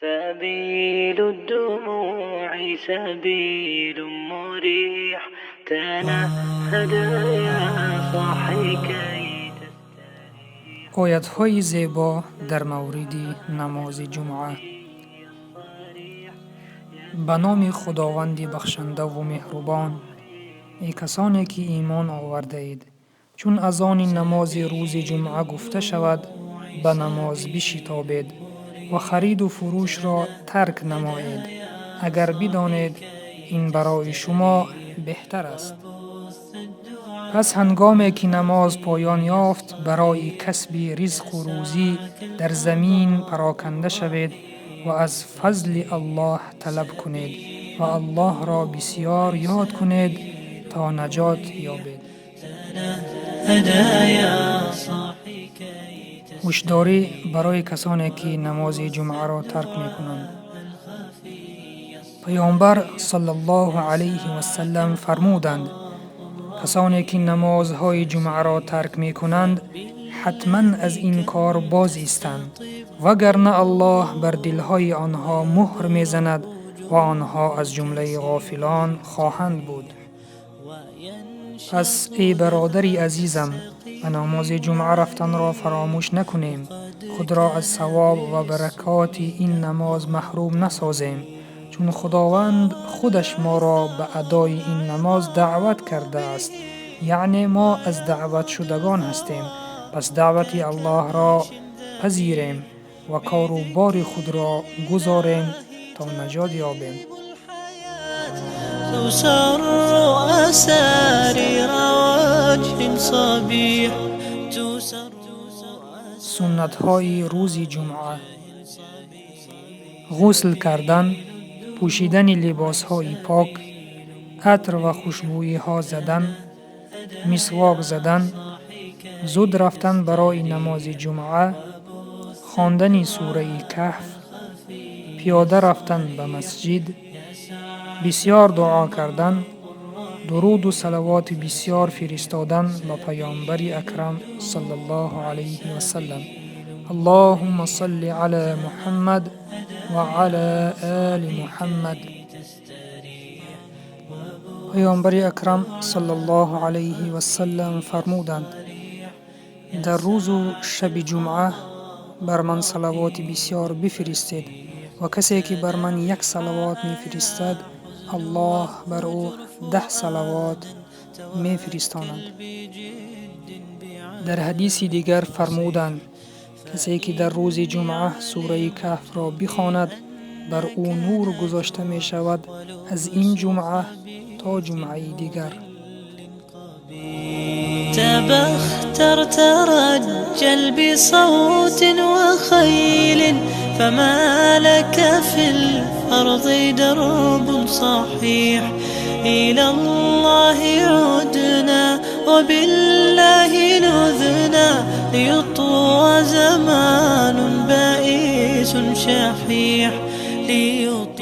سبيل الدموع سبيل مريح تنهد يا صاحي كي تستريح. Оятҳои зебо дар мавриди намози ҷумъа. Ба номи Худованди бахшандаву меҳрубон. Эй касоне ки имон овардаед, чун азони намози рӯзи ҷумъа гуфта шавад, ба намоз бишитобед ва хариду фурӯшро тарк намоед. Агар бидонед, ин барои шумо беҳтар аст. Пас ҳангоме ки намоз поён ёфт, барои касби ризқу рӯзӣ дар замин пароканда шавед ва аз фазли Аллоҳ талаб кунед ва Аллоҳро бисёр ёд кунед то наҷот ёбед. Ҳушдорӣ барои касоне ки намози ҷумъаро тарк мекунанд. Паёмбар саллаллоҳу алайҳи васаллам фармуданд: касоне ки намозҳои ҷумъаро тарк мекунанд, ҳатман аз ин кор боз истанд, вагарна Аллоҳ бар дилҳои онҳо муҳр мезанад ва онҳо аз ҷумлаи ғофилон хоҳанд буд. Пас эй бародари азизам, ба намози ҷумъа рафтанро фаромӯш накунем, худро аз савоб ва баракоти ин намоз маҳрум насозем, чун Худованд худаш моро ба адои ин намоз даъват кардааст, яъне мо аз даъватшудагон ҳастем. Пас даъвати Аллоҳро пазирем ва кору бори худро гузорем то наҷот ёбем. تسر أسارير وجه صبيح تسر. Суннатҳои рӯзи ҷумъа: ғусл кардан, пӯшидани либосҳои пок, атр ва хушбӯиҳо задан, мисвок задан, зуд рафтан барои намози ҷумъа, хондани сураи Каҳф, пиёда рафтан ба масҷид, бисёр дуо кардан, дуруду салавоти бисёр фиристодан ба паёмбари акрам саллаллоҳу алайҳи васаллам. Аллоҳумма салли ала Муҳаммад ва ала оли Муҳаммад. Паёмбари акрам саллаллоҳу алайҳи васаллам фармуданд: дар рӯзу шаби ҷумъа бар ман салавоти бисёр бифиристед ва касе ки бар ман як салавот мефиристад, Аллоҳ бар ӯ 10 салавот мефиристонад. Дар ҳадиси дигар фармуданд: касе ки дар рӯзи ҷумъа сураи Каҳфро бихонад, бар ӯ нур гузошта мешавад аз ин ҷумъа то ҷумъаи дигар. تبختر ترجل بصوت وخيل فما لك في الأرض درب صحيح. إلى الله عدنا وبالله لذنا ليطوى زمان بائس شحيح ليطوى.